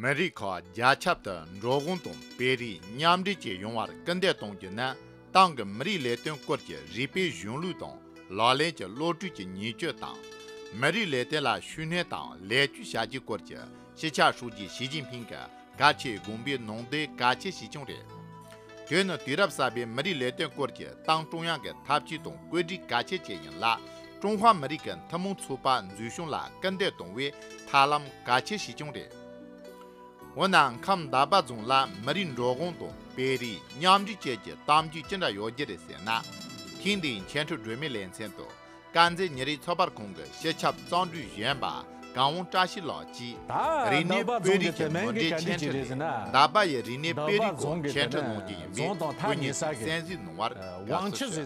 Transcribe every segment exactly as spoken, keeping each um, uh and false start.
མི་རིགས་ཁག་རྒྱ་ཁྱབ་ཏུ་འགྲོ་འོང་དང་སྤེལ་རེས་མཉམ་འདྲེས་བཅས་ཡོང་བར་སྐུལ་འདེད་གཏོང་རྒྱུ་ནི་ཏང་གི་མི་རིགས་ལས་དོན་སྐོར་གྱི་རིགས་པའི་གཞུང་ལུགས་དང་ལག་ལེན་གྱི་བློ་གྲོས་ཀྱི་ཉེས་སྤྱོད་དང་། མི་རིགས་ལས་དོན་ལ་ཤུགས་སྣོན་དང་ལེགས་བཅོས་བྱ་རྒྱུའི་སྐོར་གྱི་སྤྱི་ཁྱབ་ཧྲུའུ་ཅི་ཞི་ཅིན་ཕིང་གི་གལ་ཆེའི་དགོངས་པའི་ནང་དོན་གལ་ཆེ་ཞིག་ཀྱང་རེད། དེ་ནི་དུས་རབས་གསར་པའི་མི་རིགས་ལས་དོན་སྐོར་གྱི་ཏང་ཀྲུང་དབྱང་གི་ཐབས་ཇུས་དང་བཀོད་སྒྲིག་གལ་ཆེ་ཅིག་ཡིན་ལ། ཀྲུང་ཧྭ་མི་རིགས་ཀྱི་ཐུན་མོང་ཚོགས་པ་འཛུགས་སྐྱོང་ལ་སྐུལ་འདེད་གཏོང་བའི་ཐབས་ལམ་གལ་ཆེ་ཞིག་ཀྱང་རེད། འོ་ན་ཁམས་དར་པ་རྫོང་ལ་མི་རིགས་འགྲོ་འོང་དང་སྤེལ་རེས་མཉམ་འདྲེས་བཅས་ཀྱི་གཏམ་རྒྱུད་ཅི་འདྲ་ཡོད་རྒྱུ་རེད་ཟེར་ན། ཐེངས་འདིའི་འཆད་ཁྲིད་སྒྲོན་མེའི་ལེ་ཚན་དུ། དཀར་མཛེས་ཉིན་རེའི་ཚགས་པར་ཁང་གི་སྤྱི་ཁྱབ་གཙང་སྒྲོས་གཞོན་པ་གངས་དབང་བཀྲ་ཤིས་ལགས་ཀྱིས། ད་རིག་གནས་དཔོན་རིགས་ཀྱི་མུ་འབྲེལ་འཆད་ཁྲིད་ལས་འདབ་པ་ཡི་རིག་གནས་དཔོན་རིགས་སྐོར་འཆད་ཁྲིད་གནང་རྒྱུ་ཡིན་པས། དེ་ཉིད་ཀྱི་གསན་གཟིགས་གནང་བར་དགའ་བསུ་ཞུ།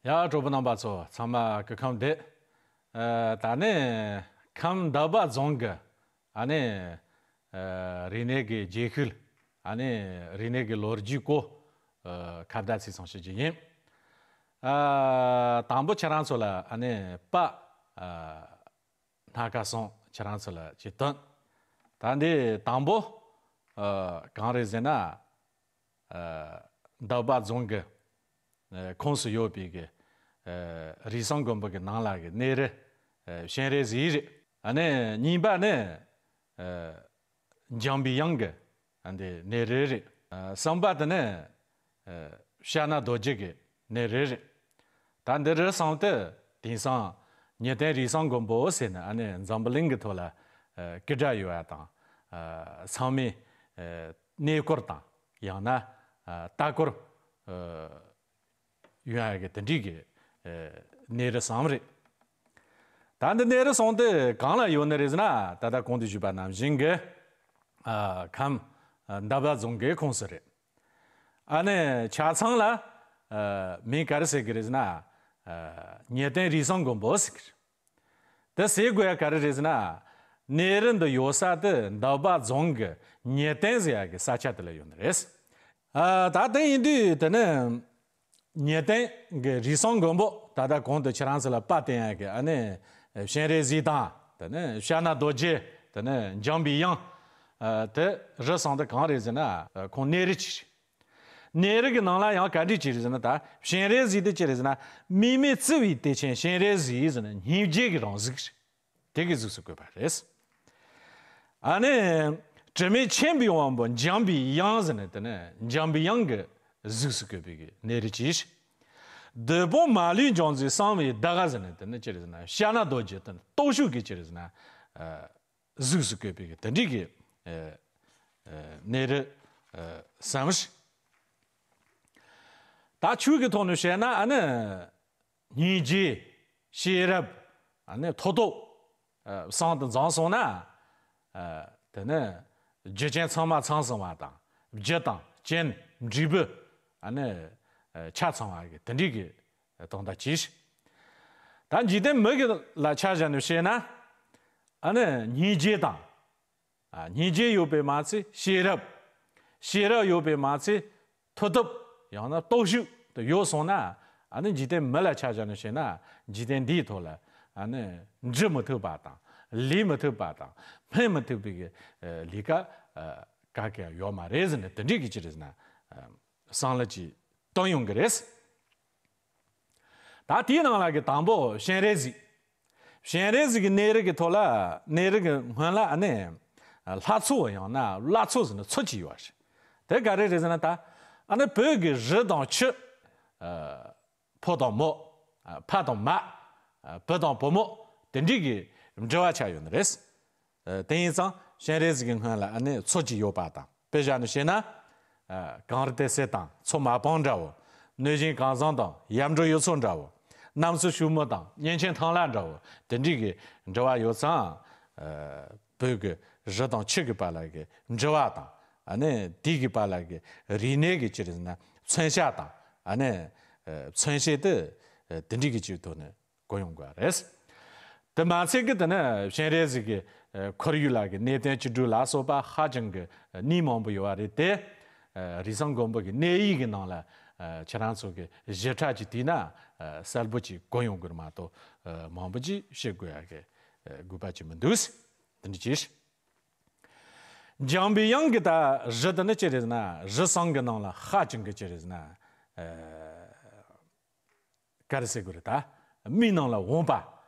ཡ། གྲོགས་པོ་རྣམ་པ་ཚོ་ཚང་མ་སྐུ་ཁམས་བདེ། ཨ། ད་ནི་ཁམས་འདབ་པ་རྫོང་གི་ཨ་ནི། ཨ། རིག་གནས་ཀྱི་རྗེས་ཤུལ། ཨ་ནི་རིག་གནས་ཀྱི་ལོ་རྒྱུས་སྐོར། ཨ། ཁ་བརྡ་ཚིག་ཚང་ཞུ་རྒྱུ་ཡིན། ཨ། དང་པོ་ཁྱེད་རང་ཚོ་ལ་ཨ་ནི་པ། ཨ། སྣ་ཁ་གསུམ་ཁྱེད་རང་ཚོ་ལ་ཅིག་སྟོན། ད་འདི་དང་པོ། ཨ། གང་རེད་ཟེར་ན། ཨ། འདབ་པ་རྫོང་གི། ཨ། ཁོངས་སུ་ཡོད་པའི་གི། ཨ། རུས་གསུམ་དགོན་པ་གི་ནང་ལ་གི་གནས་རི། ཨ། སྤྱན་རས་གཟིགས་རེད། ཨ་ནི་གཉིས་པ་ནི། ཨ། འཇམ་པའི་དབྱངས་ཀྱི། ཨ། འདི་གནས་རི་རེད། ཨ། གསུམ་པ་དེ་ནི། ཨ། ཤ་ན་རྡོ་རྗེ་གི་གནས་རི་རེད། ད་འདི་རི་གསུམ་དེ་དེང་སང་ཉི་སྟེང་རུས་གསུམ་མགོན་པོ་ཟེར་ནས་ཨ་ནི་འཛམ་བུ་གླིང་གི་ཐོག་ལ། ཨ། སྐད་གྲགས་ཡོད་པ་དང་། ཨ། ཚང་མས། ཨ། གནས་སྐོར་དང་ཡང་ན། ཨ། ལྟ་སྐོར། ཨ། ཡོང་ཡ་གི་དེ་འདྲའི་གི། ཨ། གནས་རི་གསུམ་རེད། ད་འདི་གནས་རི་གསུམ་དེ་གང་ལ་ཡོད་ནི་རེད་ཟེར་ན། ད་ལྟ་གོང་དུ་ཞུས་པ་ནང་བཞིན་གི། ཨ། ཁམས། ཨ། འདབ་པ་རྫོང་གི་ཁོངས་སུ་རེད། ཨ་ནི་ཆ་ཚང་ལ། ཨ། མིང་ག་རེ་ཟེར་གི་རེད་ཟེར་ན། ཨ། ཉི་སྟེང་རུས་གསུམ་མགོན་པོ་ཟེར་གི་རེད། དེ་ཟེར་དགོས་ཡ་ག་རེ་རེད་ཟེར་ན། གནས་རི་འདི་ཡོད་ས་དེ་འདབ་པ་རྫོང་གི་ཉི་སྟེང་ཟེར་ཡ་གི་ས་ཆ་དེ་ལ་ཡོད་ནི་རེད། ཨ། ད་དེ་ཡིན་དུས་དེ་ནི་ཉི་སྟེང་གི་རུས་གསུམ་མགོན་པོ། ད་ལྟ་གོང་དུ་ཁྱེད་རང་ཚོ་ལ་པར་བསྟན་ཡ་གི་ཨ་ནི་སྤྱན་རས་གཟིགས་དང་། དེ་ནི་ཤ་ན་རྡོ་རྗེ། དེ་ནི་འཇམ་པའི་དབྱངས། ཨ། དེ་རི་གསུམ་དེ་གང་རེད་ཟེར་ན། ཨ། ཁོང་གནས་རི་ཅིག་རེད། གནས་རི་གི་ནང་ལ་ཡང་ག་འདྲ་ཅིག་རེད་ཟེར་ན། ད་སྤྱན་རས་གཟིགས་དེ་ཅི་རེད་ཟེར་ན། དམིགས་མེད་བརྩེ་བའི་གཏེར་ཆེན་སྤྱན་རས་གཟིགས་ཟེར་ནས་སྙིང་རྗེ་གི་རང་གཟུགས་རེད། དེ་གི་གཟུགས་སུ་བཀོད་པ་རེད། ཨ་ནི་དྲི་མེད་མཁྱེན་པའི་དབང་པོ་འཇམ་པའི་དབྱངས་ཟེར་ནས། དེ་ནི་འཇམ་པའི་དབྱངས་ཀྱི་གཟུགས་སུ་བཀོད་པའི་གི་གནས་རི་ཅིག་བདུད་དཔུང་མ་ལུས་སྦྱོང་ཚུལ་གསང་བའི་བདག་ཟེར་ནས། དེ་ནི་ཅི་རེད་ཟེར་ན། ཤ་ན་རྡོ་རྗེ་དེ་ནི་སྟོབས་ཤུགས་ཀྱི་ཅི་རེད་ཟེར་ན། ཨ། གཟུགས་སུ་བཀོད་པའི་གི་དེ་འདྲའི་གི། ཨ། ཨ། གནས་རི། ཨ། གསུམ་རེད། ད་ཆོས་ཀྱི་ཐོག་ནས་བཤད་ན་ཨ་ནི། སྙིང་རྗེ། ཤེས་རབ། ཨ་ནི་མཐུ་སྟོབས། ཨ། གསུམ་དེ་འཛོམས་སོང་ན། ཨ། དེ་ནི་རྒྱུ་རྐྱེན་ཚང་མ་ཚང་སོང་བ་དང་། རྒྱུ་དང་རྐྱེན་འབྲས་བུ། ཨ་ནི། ཨ། ཆ་ཚང་བ་གི་དེ་འདྲའི་གི་དོན་དག་ཅིག་ད་འཇིག་རྟེན་མི་གི་ལ་ཆ་བཞག་ནས་བཤད་ན། ཨ་ནི་སྙིང་རྗེ་དང་། ཨ། སྙིང་རྗེ་ཡོད་པས་མ་ཚད་ཤེས་རབ། ཤེས་རབ་ཡོད་པས་མ་ཚད་མཐུ་སྟོབས། ཡང་ན་སྟོབས་ཤུགས་དེ་ཡོད་སོང་ན། ཨ་ནི་འཇིག་རྟེན་མི་ལ་ཆ་བཞག་ནས་བཤད་ན། འཇིག་རྟེན་འདིའི་ཐོག་ལ་ཨ་ནི་འབྲི་མི་ཐུབ་པ་དང་། ལས་མི་ཐུབ་པ་དང་། སྨན་མི་ཐུབ་པའི་གི། ཨ། ལས་ཀ། ཨ། ག་གེ་ཡང་ཡོད་མ་རེད་ཟེར་ནས་དེ་འདྲའི་གི་ཅི་རེད་ཟེར་ན། ཨ། བསམ་བློ་ཅིག་བཏང་ཡོང་གི་རེད། ད་དེའི་ནང་ལ་གི་དང་པོ་སྤྱན་རས་གཟིགས། སྤྱན་རས་གཟིགས་ཀྱི་གནས་རི་གི་ཐོག་ལ། གནས་རི་གི་སྔོན་ལ་ཨ་ནི་ལྷ་མཚོ་ཡང་ན་བླ་མཚོ་ཟེར་ནས་མཚོ་གཅིག་ཡོད་རེད། དེ་ག་རེ་རེད་ཟེར་ན། ད་ཨ་ནི་བོད་ཀྱི་རི་དང་ཆུ། ཨ། ཕོ་དང་མོ། ཨ། ཕ་དང་མ། ཨ། བུ་དང་བུ་མོ། དེ་འདྲའི་གི་འབྲེལ་བ་ཆགས་ཡོད་ནི་རེད། ཨ། དེ་ཡིན་ཙང་སྤྱན་རས་གཟིགས་ཀྱི་སྔོན་ལ་ཨ་ནི་མཚོ་གཅིག་ཡོད་པ་དང་། དཔེ་བཞག་ནས་བཤད་ན། ཨ། གངས་རི་ཏི་སེ་དང་མཚོ་མ་པང་འདྲ་བོ། གནོད་སྦྱིན་གངས་བཟང་དང་ཡར་འབྲོག་གཡུ་མཚོ་འདྲ་བོ། གནམ་མཚོ་ཤུ་མོ་དང་གཉན་ཆེན་ཐང་ལྷ་འདྲ་བོ། དེ་འདྲའི་གི་འབྲེལ་བ་ཡོད་ཙང་། ཨ། བོད་ཀྱི་རི་དང་ཆུ་གི་བར་ལ་གི་འབྲེལ་བ་དང་། ཨ་ནི་དེ་གི་བར་ལ་གི་རིག་གནས་ཀྱི་ཅི་རེད་ཟེར་ན་མཚོན་བྱ་དང་། ཨ་ནི། ཨ། མཚོན་བྱེད་དེ་དེ་འདྲའི་གི་ཅིག་ཐོག་ནས་གོ་ཡོང་དགོས་པ་རེད། དེ་མ་ཚད་ཀྱི་དེ་ནི་སྤྱན་རས་གཟིགས་ཀྱི་ཁོར་ཡུག་ལ་གི་གནས་བརྟན་བཅུ་དྲུག་ལ་སོགས་པ་ཧ་ཅང་གི་གནས་མང་པོ་ཡོད་པ་རེད་དེ། རུས་གསུམ་མགོན་པོ་གི་གནས་ཡིག་གི་ནང་ལ་ཁྱེད་རང་ཚོ་གི་ཞིབ་ཕྲ་ཅིག་བལྟས་ན་གསལ་པོ་ཅིག་གོ་ཡོང་གི་རེད་མ་གཏོགས། མང་པོ་ཅིག་བཤད་དགོས་ཡ་གི་ དགོས་པ་ཅིག་མི་འདུག། དེ་འདྲ་ཅིག། འཇམ་པའི་དབྱངས་ཀྱི་ད་རི་དེ་ནི་ཅི་རེད་ཟེར་ན། རི་བསང་གི་ནང་ལ་ཧ་ཅང་གི་ཅི་རེད་ཟེར་ན། ག་རེ་ཟེར་དགོས་རེད་ད། མིག་ནང་ལ་འོང་པ།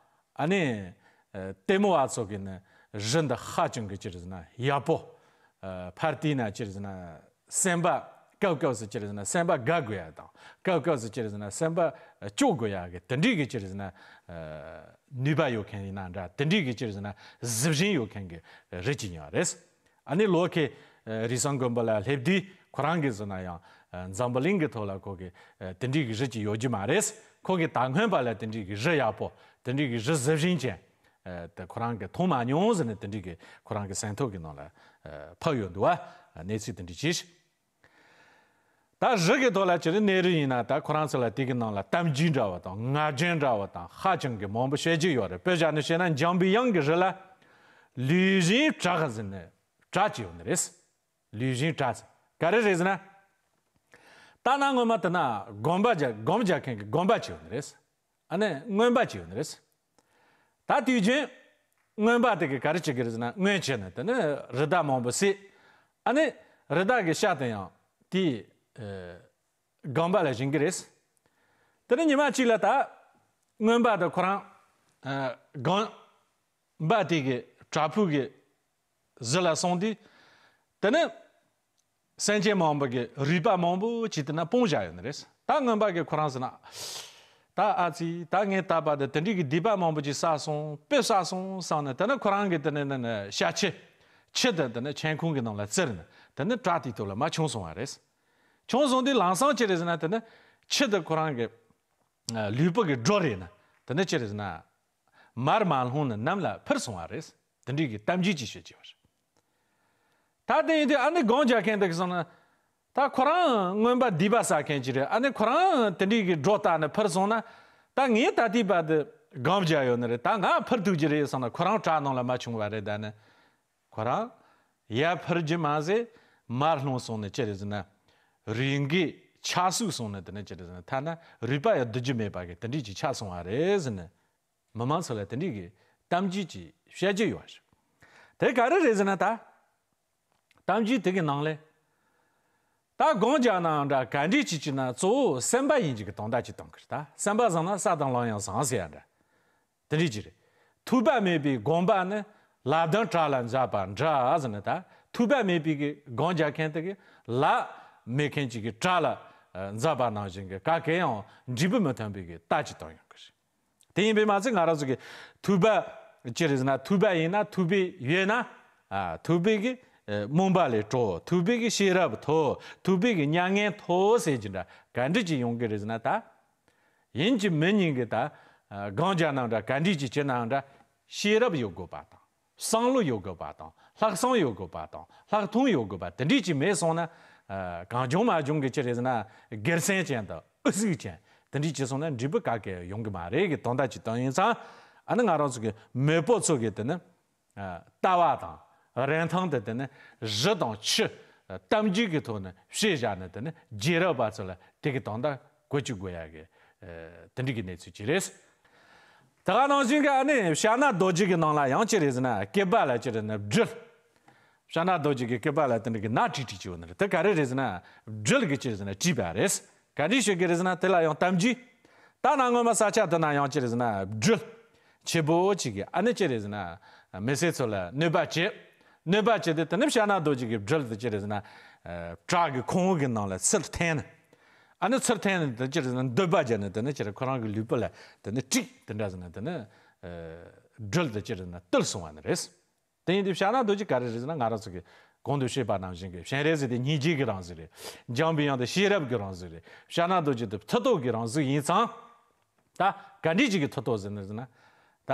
ཨ་ནི། ལྟད་མོ་བ་ཚོ་གི་ནི་རི་འདི་ཧ་ཅང་གི་ཅི་རེད་ཟེར་ན་ཡག་པོ། ཕར་བལྟས་ན་ཅི་རེད་ཟེར་ན། སེམས་པ་སྐབས་སྐབས་སུ་ཅི་རེད་ཟེར་ན་སེམས་པ་དགའ་དགོས་ཡ་དང་། སྐབས་སྐབས་སུ་ཅི་རེད་ཟེར་ན་སེམས་པ་སྐྱོ་དགོས་ཡ་གི་དེ་འདྲའི་གི་ཅི་རེད་ཟེར་ན། ནུས་པ་ཡོད་མཁན་ཡིན་ན་འདྲ། དེ་འདྲའི་གི་ཅི་རེད་ཟེར་ན་གཟི་བྱིན་ཡོད་མཁན་གི་རི་ཅིག་ཡིན་པ་རེད། ཨ་ནི་ལོ་ཁེ། རི་བསང་དགོན་པ་ལ་སླེབས་དུས་ཁོ་རང་གིས་ཟེར་ན་ཡང་། འཛམ་བུ་གླིང་གི་ཐོག་ལ་ཁོ་གི། དེ་འདྲའི་གི་རི་ཅིག་ཡོད་རྒྱུ་མ་རེད། ཁོ་གིས་ད་སྔོན་པ་ལ་དེ་འདྲའི་གི་རི་ཡག་པོ། དེ་འདྲའི་གི་རི་གཟི་བྱིན་ཅན། དེ་ཁོ་རང་གིས་མཐོང་མ་མྱོང་ཟེར་ནས་དེ་འདྲའི་གི་ཁོ་རང་གི་ཟིན་ཐོ་གི་ནང་ལ། ཕབ་ཡོད་འདུག་བ། གནས་ཚུལ་དེ་འདྲ་ཅིག། ད་རི་གི་ཐོག་ལ་ཅི་རེད། གནས་རི་ཡིན་ན་ད་ཁོ་རང་ཚོ་ལ་དེ་གི་ནང་ལ་གཏམ་རྒྱུད་འདྲ་བ་དང་ངག་རྒྱུན་འདྲ་བ་དང་ཧ་ཅང་གི་མང་པོ་བཤད་རྒྱུ་ཡོད་རེད། དཔེ་བཞག་ནས་བཤད་ན་འཇམ་པའི་དབྱངས་ཀྱི་རི་ལ་ལུས་བཞིན་བྲག་ཟེར་ནས་བྲག་ཅིག་ཡོད་ནི་རེད། ལུས་བཞིན་བྲག་ཟེར་ག་རེ་རེད་ཟེར་ན། ད་ནང་སྔོན་མ་དེ་ན་སྒོམ་པ་རྒྱག་སྒོམ་རྒྱག་མཁན་གྱི་སྒོམ་པ་ཅིག་ཡོད་ནི་རེད། ཨ་ནི་རྔོན་པ་ཅིག་ཡོད་ནི་རེད། ད་དུས་རྒྱུན་རྔོན་པ་དེ་གིས་ག་རེ་བྱེད་ཀྱི་རེད་ཟེར་ན། རྔོན་བྱས་ནས་དེ་ནི་རི་དྭགས་མང་པོ་བསད། ཨ་ནི་རི་དྭགས་ཀྱི་ཤ་དེ་ཡང་དེའི་སྒོམ་པ་ལ་བྱིན་གྱི་རེད། དེ་ནི་ཉི་མ་གཅིག་ལ་ད་རྔོན་པ་དེ་ཁོ་རང་སྒོམ་པ་དེ་གི་བྲག་ཕུག་གི་གཟི་ལ་སོང་དུས། དེ་ནི་སེམས་ཅན་མང་པོ་གི་རུས་པ་མང་པོ་ཅིག་དེ་ན་སྤུངས་བཞག་ཡོད་ནི་རེད། ད་རྔོན་པ་གིས་ཁོ་རང་ཟེར་ན། ད་ཨ་ཙི། ད་ངས་བཏབ་པ་དེ་དེ་འདྲའི་གི་སྡིག་པ་མང་པོ་ཅིག་བསགས་སོང་། དཔེ་བསགས་སོང་བསམ་ནས་དེ་ནི་ཁོ་རང་གིས་དེ་ནི་ནི་ནི་ཤ་ཆུ། ཆུ་དེ་དེ་ནི་མཆན་ཁུང་གི་ནང་ལ་བཙིར་ནས་དེ་ནི་བྲག་དེའི་ཐོག་ལ་མར་མཆོངས་སོང་བ་རེད། མཆོངས་སོང་དུས་ལམ་སང་ཅི་རེད་ཟེར་ན། དེ་ནི་ཆུ་དེ་ཁོ་རང་གི་ལུས་པོ་གི་སྒྲོ་རེད་ན། དེ་ནི་ཅི་རེད་ཟེར་ན། མར་མ་ལྷུང་ནས་གནམ་ལ་འཕུར་སོང་བ་རེད། དེ་འདྲའི་གི་གཏམ་རྒྱུད་ཅིག་བཤད་ཀྱི་ཡོད་རེད། ད་དེ་ཡིན་དུས་ཨ་ནི་སྒོམ་རྒྱག་མཁན་དེ་གིས་སོང་ན། ད་ཁོ་རང་རྔོན་པ་སྡིག་པ་བསགས་མཁན་ཅིག་རེད། ཨ་ནི་ཁོ་རང་དེ་འདྲའི་གི་སྒྲོ་བཏགས་ནས་འཕུར་སོང་ན། ད་ངས་ད་ལྟའི་བར་དུ་སྒོམ་རྒྱག་ཡོད་ནི་རེད། ད་ང་འཕུར་ཐུབ་ཀྱི་རེད་བསམ་ན་ཁོ་རང་བྲག་ནང་ལ་མར་མཆོངས་པ་རེད། ད་ནི་ཁོ་རང་ཡར་འཕུར་རྒྱུ་མ་ཟད་མར་ལྷུང་སོང་ནས་ཅི་རེད་ཟེར་ན། རུས་འགོས་ཆག་ཟུག་སོང་ནས་དེ་ནི་ཅི་རེད་ཟེར་ན། ཐ་ན་རུས་པ་ཡང་སྡུད་རྒྱུ་མེད་པ་གི་དེ་འདྲའི་ཅིག་ཆགས་སོང་བ་རེད་ཟེར་ནས། མི་མང་ཚོ་ལ་དེ་འདྲའི་གི་གཏམ་རྒྱུད་ཅིག་བཤད་རྒྱུ་ཡོད་རེད། དེ་ག་རེ་རེད་ཟེར་ན། ད་གཏམ་རྒྱུད་དེ་གི་ནང་ལས། ད་སྒོམ་རྒྱག་ནའང་འདྲ། ག་འདྲ་ཅིག་བྱས་ན་གཙོ་བོ་སེམས་པ་ཡིན་གྱི་གི་དོན་དག་ཅིག་གཏོང་གི་རེད། ད་སེམས་པ་བཟང་ན་ས་དང་ལམ་ཡང་བཟང་ཟེར་ཡ་འདྲ། དེ་འདྲ་ཅིག་རེད། ཐུབ་པ་མེད་པའི་སྒོམ་པ་ནི། ལ་དོན་བྲག་ལ་འཛེགས་པ་འདྲ་ཟེར་ནས། ད་ཐུབ་པ་མེད་པའི་གི་སྒོམ་རྒྱག་མཁན་དེ་གིས་ལ་མེད་མཁན་ཅིག་གི་བྲག་ལ་འཛེགས་པ་ནང་བཞིན་གི་ག་གེ་ཡང་འབྲས་བུ་མི་ཐོན་པའི་གི་རྟགས་ཅིག་སྟོན་ཡོང་གི་རེད། དེ་ཡིན་པས་མ་ཚད་ང་རང་ཚོ་གི་ཐུབ་པ་ཅི་རེད་ཟེར་ན། ཐུབ་པ་ཡིན་ན། ཐུབ་པ་ཡོད་ན། ཨ། ཐུབ་པའི་གི་རྨོངས་པ་ལས་གྲོལ། ཐུབ་པའི་གི་ཤེས་རབ་ཐོབ། ཐུབ་པའི་གི་མྱ་ངན་ཐོབ་ཟེར་གྱི་འདྲ། ག་འདྲ་ཅིག་ཡོང་གི་རེད་ཟེར་ན། ད་ཡིན་གཅིག་མིན་གཉིས་གི་ད་སྒོམ་རྒྱག་ནའང་འདྲ། ག་འདྲ་ཅིག་བྱས་ནའང་འདྲ། ཤེས་རབ་ཡོད་དགོས་པ་དང་། བསམ་བློ་ཡོད་དགོས་པ་དང་། ལྷག་བསམ་ཡོད་དགོས་པ་དང་། ལྷག་མཐོང་ཡོད་དགོས་པ་དེ་འདྲ་ཅིག་མེད་སོང་ན། ཨ། གང་བྱུང་མ་བྱུང་གི་ཅི་རེད་ཟེར་ན། སྒེར་སེམས་ཅན་དང་ཨུ་ཚུགས་ཅན་དེ་འདྲ་བྱས་སོང་ན་འབྲས་བུ་ག་གེ་ཡོང་གི་མ་རེད་གི་དོན་དག་ཅིག་སྟོན་ཡིན་ཙང་། ཨ་ནི་ང་རང་ཚོ་གི་མེས་པོ་ཚོ་གི་དེ་ནི། ཨ། ལྟ་བ་དང་རིན་ཐང་དེ་དེ་ནི་རི་དང་ཆུ། གཏམ་རྒྱུད་ཀྱི་ཐོག་ནས་བཤད་བཞག་ནས། དེ་ནི་རྗེས་རབས་པ་ཚོ་ལ་དེ་གི་དོན་དག་གོ་བཅུག་དགོས་ཡ་གི། ཨ། དེ་འདྲ་གི་གནས་ཚུལ་ཅིག་རེད། ད་ག་ནང་བཞིན་གི་ཨ་ནི་ཕྱག་ན་རྡོ་རྗེ་གི་ནང་ལ་ཡང་ཅི་རེད་ཟེར་ན། སྐེད་པ་ལ་ཅི་རེད་ན་སྦྲུལ། ཕྱག་ན་རྡོ་རྗེ་གི་སྐེད་པ་ལ་དེ་འདྲ་གི་ནག་ཁྲིག་ཁྲིག་ཅིག་ཡོད་ནི་རེད། དེ་ག་རེ་རེད་ཟེར་ན་སྦྲུལ་གིས་ཅི་རེད་ཟེར་ན་བྲིས་པ་རེད། ག་འདྲ་ཞིག་གི་རེད་ཟེར་ན། དེ་ལ་ཡང་གཏམ་རྒྱུད། ད་ནང་སྔོན་མ་ས་ཆ་དེ་ན་ཡང་ཅི་རེད་ཟེར་ན་སྦྲུལ་ཆེན་པོ་ཅིག་གིས་ཨ་ནི་ཅི་རེད་ཟེར་ན་མི་སེར་ཚོ་ལ་གནོད་པ་བྱེད། གནོད་པ་བྱེད་དེ། དེ་ནི་ཕྱག་ན་རྡོ་རྗེ་གི་སྦྲུལ་དེ་ཅི་རེད་ཟེར་ན། ཨ། བྲག་གི་ཁུང་བུ་གི་ནང་ལ་ཚུར་འཐེན་ནས། ཨ་ནི་ཚུར་འཐེན་ནས་དེ་ཅི་རེད་ཟེར་ན་འདོད་པ་བརྒྱབ་ནས། དེ་ནི་ཅི་རེད། ཁོ་རང་གི་ལུས་པོ་ལ་དེ་ནི་དཀྲིས། དེ་འདྲ་ཟེར་ན་དེ་ནི། ཨ། སྦྲུལ་དེ་ཅི་རེད་ཟེར་ན་བཏུལ་སོང་བ་ནི་རེད། དེ་ཡིན་དུས་ཕྱག་ན་རྡོ་རྗེ་ག་རེ་རེད་ཟེར་ན། ང་རང་ཚོ་གི་གོང་དུ་བཤད་པ་ནང་བཞིན་གི་སྤྱན་རས་གཟིགས་དེ་སྙིང་རྗེ་གི་རང་གཟུགས་རེད། འཇམ་པའི་དབྱངས་དེ་ཤེས་རབ་ཀྱི་རང་གཟུགས་རེད། ཕྱག་ན་རྡོ་རྗེ་དེ་མཐུ་སྟོབས་ཀྱི་རང་གཟུགས་ཡིན་ཙང་། ད་ག་འདྲ་ཅིག་གི་མཐུ་སྟོབས་ཟེར་ནི་ཟེར་ན། ད་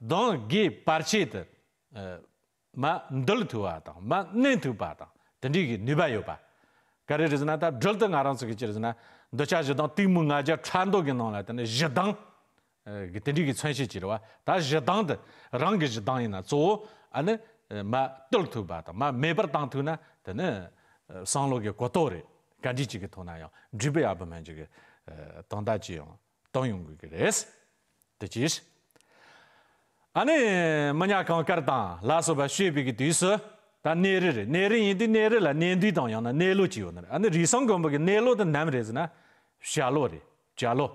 གདོན་བགེགས་བར་ཆད་དེ། ཨ། མར་འདུལ་ཐུབ་པ་དང་མར་གནོན་ཐུབ་པ་དང་དེ་འདྲའི་གི་ནུས་པ་ཡོད་པ། ག་རེ་རེད་ཟེར་ན། ད་སྦྲུལ་དེ་ང་རང་ཚོ་གི་ཅི་རེད་ཟེར་ན། འདོད་ཆགས་ཞེ་སྡང་གཏི་མུག་ང་རྒྱལ་ཕྲག་དོག་གི་ནང་ལ་དེ་ནི་ཞེ་སྡང་། ཨ། གི་དེ་འདྲའི་གི་མཚོན་བྱེད་ཅིག་རེད་བ། ད་ཞེ་སྡང་དེ་རང་གི་ཞེ་སྡང་ཡིན་ན་གཙོ་བོ་ཨ་ནི། ཨ། མར་བཏུལ་ཐུབ་པ་དང་མར་མེད་པར་བཏང་ཐུབ་ན་དེ་ནི། ཨ། བསམ་བློ་གི་གོ་རྟོགས་རེད། ག་འདྲ་ཅིག་གི་ཐོག་ན་ཡང་འབྲས་བུ་ཡག་པོ་སྨིན་རྒྱུ་གི། ཨ། དོན་དག་ཅིག་ཡང་སྟོན་ཡོང་དགོས་ཀྱི་རེད། དེ་ཅིག། ཨ་ནི་མི་ཉག་གངས་དཀར་དང་ལ་སོགས་པ་བཤད་པའི་གི་དུས་སུ། ད་གནས་རི་རེད། གནས་རི་ཡིན་དུས་གནས་རི་ལ་གནས་འདུས་དང་ཡང་ན་གནས་ལོ་ཅིག་ཡོད་ནི་རེད། ཨ་ནི་རི་སང་དགོན་པ་གི་གནས་ལོ་དེ་ནམ་རེད་ཟེར་ན། བྱ་ལོ་རེད། བྱ་ལོ།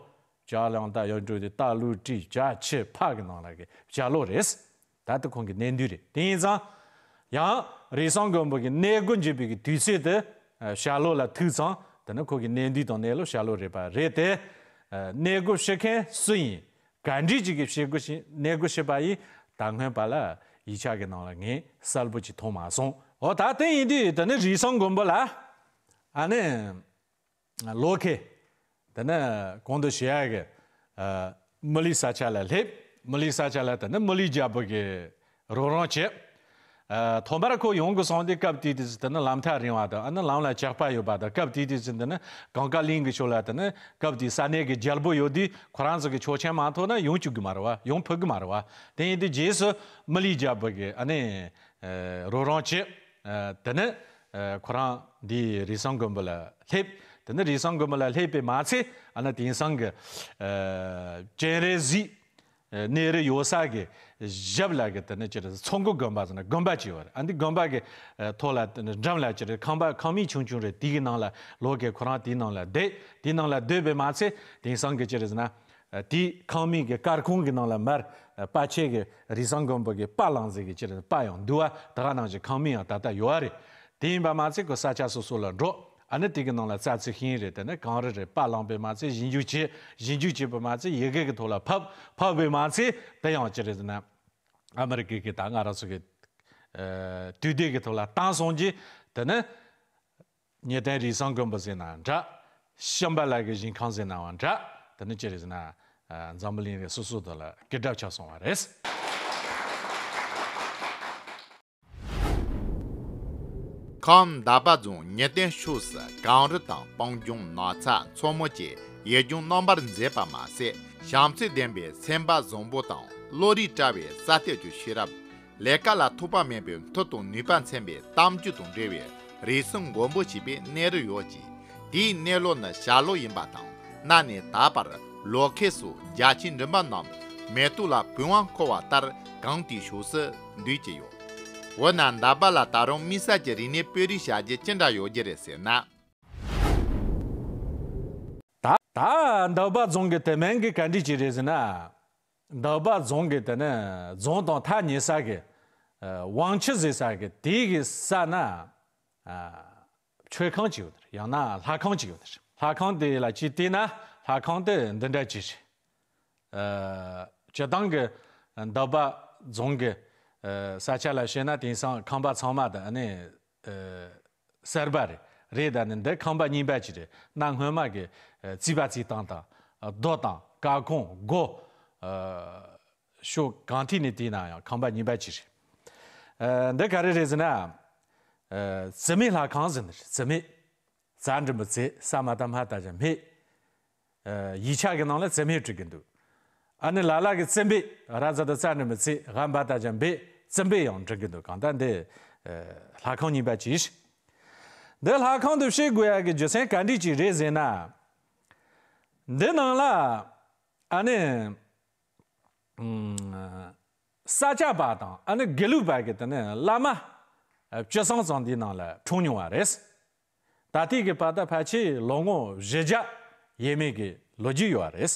བྱ་ལང་ད་ཡོད་འགྲོ་དེ་ད་ལུ་ཀྲི་བྱ་ཆི་ཕ་གི་ནང་ལ་གི་བྱ་ལོ་རེད། ད་དེ་ཁོང་གི་གནས་འདུས་རེད། དེ་ཡིན་ཙང་། ཡང་རི་སང་དགོན་པ་གི་གནས་སྒོ་འབྱེད་པའི་གི་དུས་ཚོད་དེ། བྱ་ལོ་ལ་ཐུག་ཙང་དེ་ནི་ཁོ་གི་གནས་འདུས་དང་གནས་ལོ་བྱ་ལོ་རེད་པ་རེད་དེ། གནས་སྒོ་ཕྱེ་མཁན་སུ་ཡིན། ག་འདྲས་ཅིག་གི་བྱེད་སྒོ་ཞིག་གནས་སྒོ་ཕྱེ་པ་ཡིན། ད་སྔོན་པ་ལ་ཡིག་ཆ་གི་ནང་ལ་ངས་གསལ་པོ་ཅིག་མཐོང་མ་སོང་། འོ་ད་དེ་ཡིན་དུས་དེ་ནི་རི་སང་དགོན་པ་ལ། ཨ་ནི། ལོ་ཁེ། དེ་ནི་གོང་དུ་བཤད་ཡ་གི། མི་ལི་ས་ཆ་ལ་སླེབས། མི་ལི་ས་ཆ་ལ་དེ་ནི་མི་ལི་རྒྱལ་པོ་གི་རོགས་རམ་བྱས། ཐོག་མར་ཁོ་ཡོང་གི་སོང་དུས་སྐབས་དེ་དུས་སུ་དེ་ནི་ལམ་ཐག་རིང་བ་དང་ཨ་ནི་ལམ་ལ་ཇག་པ་ཡོད་པ་དང་སྐབས་དེ་དུས་སུ་དེ་ནི་གངས་དཀར་གླིང་གི་ཕྱོགས་ལ་དེ་ནི་སྐབས་དེའི་ས་གནས་ཀྱི་རྒྱལ་པོ་ཡོད་དུས་ཁོ་རང་ཚོ་གི་ཆོག་མཆན་མ་ཐོབ་ན་ཡོང་བཅུག་གི་མ་རེད་བ། ཡོང་ཕོད་གི་མ་རེད་བ། དེ་ཡིན་དུས་རྗེས་སུ་མི་ལི་རྒྱལ་པོ་གི་ཨ་ནི་རོགས་རམ་བྱས། དེ་ནི་ཁོ་རང་འདི་རི་སང་དགོན་པ་ལ་སླེབས། དེ་ནི་རི་སང་དགོན་པ་ལ་སླེབས་པའི་མ་ཚད་ཨ་ནི་དེང་སང་གི་སྤྱན་རས་གཟིགས། གནས་རི་ཡོད་ས་གི་ཞབས་ལ་གི་དེ་ནི་ཅི་རེད་མཚོ་མགོ་དགོན་པ་ཟེར་ན་དགོན་པ་ཅིག་ཡོད་རེད། ཨ་འདི་དགོན་པ་གི་ཐོག་ལ་དེ་ནི་འགྲམ་ལ་ཅི་རེད་ཁང་པ་ཁང་མིག་ཆུང་ཆུང་རེད། དེ་གི་ནང་ལ་ལོ་གི་ཁོ་རང་དེའི་ནང་ལ་བསྡད། དེའི་ནང་ལ་སྡོད་པའི་མ་ཚད་དེང་སང་གི་ཅི་རེད་ཟེར་ན། དེའི་ཁང་མིག་གི་སྐར་ཁུང་གི་ནང་ལ་མར་པ་ཆེ་གི་རི་སང་དགོན་པ་གི་པ་ལང་ཟེར་གི་ཅི་རེད་པ་ཡང་འདུག་བ། ད་ག་ནང་བཞིན་ཁང་མིག་ཡང་ད་ལྟ་ཡོད་རེད། དེ་ཡིན་པ་མ་ཚད་ཁོ་ས་ཆ་སོ་སོ་ལ་འགྲོ། ཨ་ནི་དེ་གི་ནང་ལ་རྩྭ་ཚིག་ཤིང་རེད། དེ་ནི་གངས་རི་རེད། པ་བླངས་པས་མ་ཚད་ཞིབ་འཇུག་བྱས། ཞིབ་འཇུག་བྱས་པས་མ་ཚད་ཡི་གེ་གི་ཐོག་ལ་ཕབ། ཕབ་པས་མ་ཚད་དེ་ཡང་ཅི་རེད་ཟེར་ན། ཨ་མི་རི་ཀའི་གི་ད་ང་རང་ཚོ་གི་དུས་དེབ་གི་ཐོག་ལ་བཏང་སོང་རྗེས་དེ་ནི་ཉེ་བསྟན་རི་སང་དགོན་པ་ཟེར་ན་འདྲ། བྱམས་པ་ལགས་ཀྱི་ཞིང་ཁམས་ཟེར་ནའང་འདྲ། དེ་ནི་ཅི་རེད་ཟེར་ན། འཛམ་བུ་གླིང་རེ་སོ་སོ་དུ་ལ་སྐད་གྲགས་ཆགས་སོང་བ་རེད། ཁམས་འདབ་པ་རྫོང་ཉེ་བསྟན་ཕྱོགས་སུ་གངས་རི་དང་སྤང་ལྗོངས་ནགས་ཚལ་མཚོ་མོ་བཅས་ཡུལ་ལྗོངས་རྣམ་པར་མཛེས་པ་མ་ཟད་བྱམས་བརྩེ་ལྡན་པའི་སེམས་པ་བཟང་པོ་དང་བློ་རིག་བཀྲ་བའི་ས་སྟོད་ཀྱི་ཤེས་རབ། ལས་ཀ་ལ་ཐོགས་པ་མེད་པའི་མཐུ་དང་ནུས་པ་མཚོན་པའི་གཏམ་རྒྱུད་དང་འབྲེལ་བའི་རི་སང་དགོན་པ་ཞེས་པའི་གནས་རི་ཡོད་ཅིང་། དེའི་གནས་ལོ་ནི་བྱ་ལོ་ཡིན་པ་དང་གནའ་ནས་ད་བར་ལོ་ཁེ་སོགས་རྒྱ་ཆེའི་མགྲིན་པ་རྣམས་མེ་ཏོག་ལ་བུང་བ་འཁོར་བ་ལྟར་གངས་དེའི་ཕྱོགས་སུ་འདུས་ཀྱི་ཡོད། འོ་ན་འདབ་པ་ལ་ད་རུང་དམིགས་བསལ་གྱི་རིག་གནས་སྤེལ་རེས་བྱ་རྒྱུ་ཅི་འདྲ་ཡོད་རྒྱུ་རེད་ཟེར་ན། ད་ད་འདབ་པ་རྫོང་གི་དེ་མིང་གི་ག་འདྲ་ཅིག་རེད་ཟེར་ན། འདབ་པ་རྫོང་གི་དེ་ནི་རྫོང་དང་ཐག་ཉེ་ས་གི་ཝང་ཆི་ཟེར་ས་གི་དེའི་གི་ས་ན་མཆོད་ཁང་ཅིག་ཡོད་དེ་ཡང་ན་ལྷ་ཁང་ཅིག་ཡོད་དེ། ལྷ་ཁང་དེ་ལ་ཅིག་བལྟས་ན་ལྷ་ཁང་དེ་འདི་འདྲ་ཅིག་རེད། སྤྱིར་བཏང་གི་འདབ་པ་རྫོང་གི་ས་ཆ་ལ་བཤད་ན་དེང་སང་ཁང་པ་ཚང་མ་དང་ནི་གསར་པ་རེད། རེད་ད་ནི་འདི་ཁང་པ་རྙིང་པ་ཅིག་རེད། གནའ་སྔོན་མ་གི་རྩིག་པ་རྩིག་སྟངས་དང་རྡོ་དང་ཀ་ཁུང་སྒོ་ཕྱོགས་གང་ཐད་ནས་བལྟས་ན་ཡང་ཁང་པ་རྙིང་པ་ཅིག་རེད། འདི་ག་རེ་རེད་ཟེར་ན། རྩི་མེད་ལྷ་ཁང་ཟེར་ནི་རེད། རྩི་མེད། རྩ་འགྲེང་བུ་རྩི། ས་མ་བཏགས་སྨ་བཏགས་ཅ་མེད། ཡིག་ཆ་གི་ནང་ལ་རྩི་མེད་བྲིས་གི་འདུག་ཨ་ནི་ལ་ལ་གི་རྩི་མེད་ར་ཛ་དང་རྩ་འགྲེང་བུ་རྩི། འ་བ་བཏགས་འཇ་འབད། རྩི་འབད་ཡང་འབྲི་གི་འདུག་གང་ལྟར་འདི་ལྷ་ཁང་རྙིང་པ་ཅིག་འདི་ལྷ་ཁང་འདི་བཤད་དགོས་ཡ་གི་རྒྱུ་མཚན་ག་འདྲ་ཅིག་རེད་ཟེར་ན། འདི་ནང་ལ་ཨ་ནི་ས་སྐྱ་པ་དང་ཨ་ནི་དགེ་ལུགས་པ་གི་དེ་ནི་བླ་མ་བཅུ་གསུམ་ཙམ་འདིའི་ནང་ལ་འཁྲུངས་མྱོང་བ་རེད། ད་ལྟའི་གི་བར་ད་ཕལ་ཆེར་ལོ་ངོ་བཞི་བརྒྱ་ཡས་མས་ཀྱི་ལོ་རྒྱུས་ཡོད་རེད།